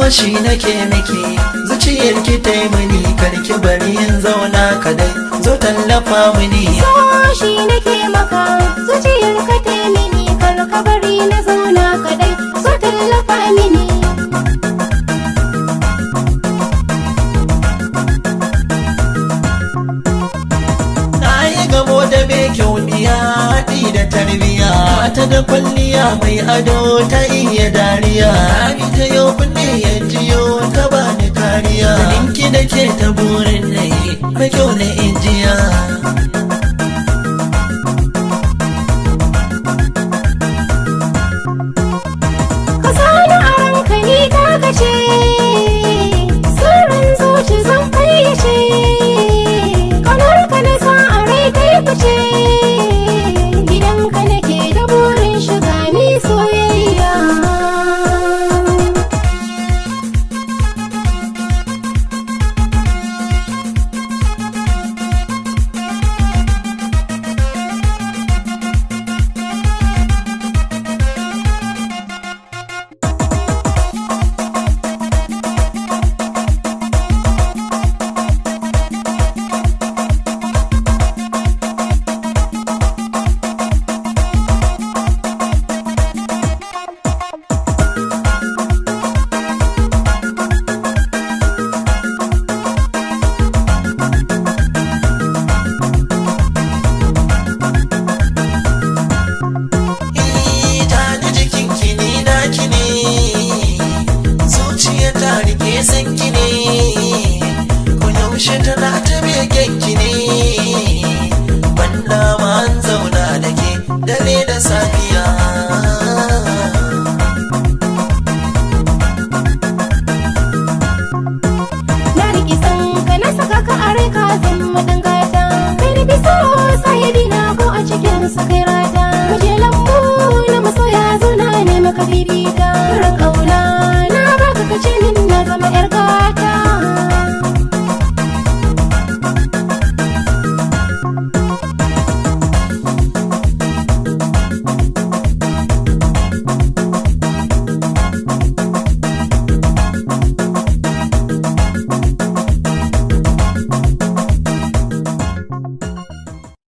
Shi nake miki, zuciyar ki ta yi mini, karki bari in zauna kadai, zo tallafa mini. So shi nake maka, zuciyar ka ta yi mini, kar ka bari na zauna kadai, zo tallafa mini. Na yi gamo da mai kyau diya, haɗi da tarbiya, ta da kwalliya mai ado, ta iya dariya. Abi ta yau kunne ya jiyo, ta bani kariya. Ninki da ke ta burin na yi mai kyau na injiya. Ka sani a ranka ni ka kace, sirrin zuci zan fayyace, kaunar ka na sa a rai kai fice, gidanka nake da burin shiga mi soyayya. Ta da jikinki ni naki ne, zuciya ta rike sanki ne, ko yaushe tana ta begenki ne, banda ma an zauna da ke dare da safiya. Na riƙe san ka, na saka ka a rai, ka zama ɗan gata. Kai na fi so sahibi na, ko a cikin sa kai rata.